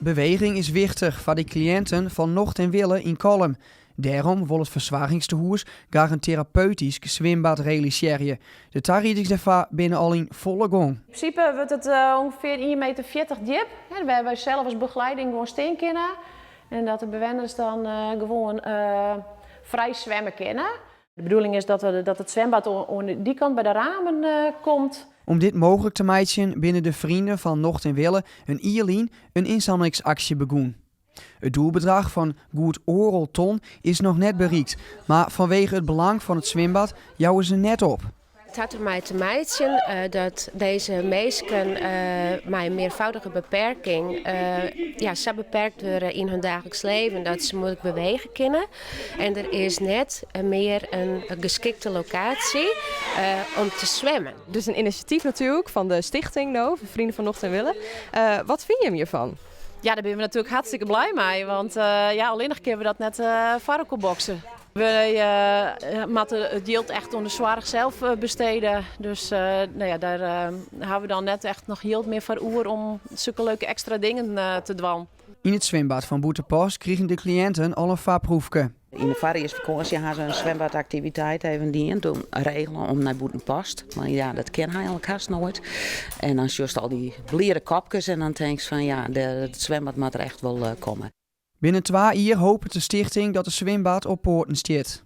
Beweging is wichtich foar de kliïnten fan Nocht en Wille yn Kollum. Dêrom wol it fersoargingstehûs graach in terapeutysk swimbad realisearje. De tariedings dêrfoar binne al yn folle gong. Yn prinsipe wurdt it ûngefear ien meter 40 djip, wêr't wy sels as begelieding gewoan stean kinne en dat de bewenners dan gewoan frij swimme kinne. De bedoeling is dat it swimbad oan dy kant by de ramen komt. Om dit mooglik te meitsjen binne de Vrienden fan Nocht en Wille in jier lyn in ynsamlingsaksje begûn. It doelbedrach fan goed oardel ton is noch net berikt, mar fanwege it belang fan it swimbad jouwe se net op. It hat dermei te meitsjen dat dizze minsken mei in mearfoudige beperking ja, sa beperkt wurde yn hun daagliks leven dat se muoilik bewege kinne. En der is net mear in geskikte lokaasje om te swimmen. Dus in inisjatyf natuerlik fan de stichting no, fan Vrienden van Nocht en Wille. Wat fine jim hjirfan? Ja, dêr binne we natuerlik hartstikke blij mei, want ja, allinnich kinne we dat net foar elkoar bokse. We moatte it jild echt oan de soarch sels bestede. Dus no ja, dêr hawwe we dan net echt noch jild mear foar oer om sokke leuke ekstra dingen te dwaan. Yn it swimbad fan Bûtenpost krigen de kliïnten al in foarproefke. Yn de foarjiersfakânsje ha se in swimbadaktiviteit even dien. Toen regele om nei Bûtenpost. Mar ja, dat kin eigenlik hast noait. En dan sjochst al dy bliere kopkes en dan tinkst fan ja, it swimbad moat der echt wol komme. Binnen twa jier hopet de stichting dat it swimbad op poaten stiet.